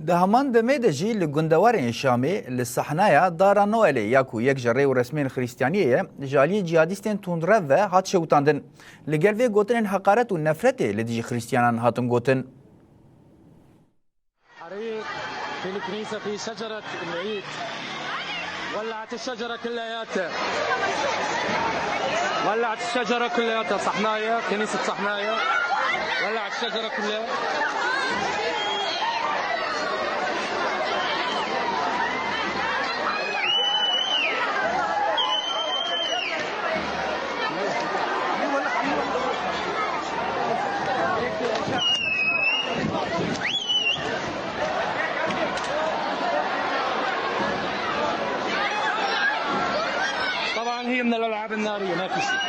Di heman demê de jî li gundewarên Şamê li Sahnaya Dara Noelê ya ku yek ji rê û resmên Xrîstiyaniyê ye ji aliyê cîhadîstên tundrev ve hat şewitandin. Li gel vê gotinên heqaret û nefretê li dijî Xrîstiyanan hatin gotin. حريق في الكنيسة في شجرة العيد ولعت الشجرة كلياتها ولعت الشجرة كلياتها صحنايا كنيسة صحنايا ولعت الشجرة كلها. طبعا هي من الالعاب الناريه ما في شيء.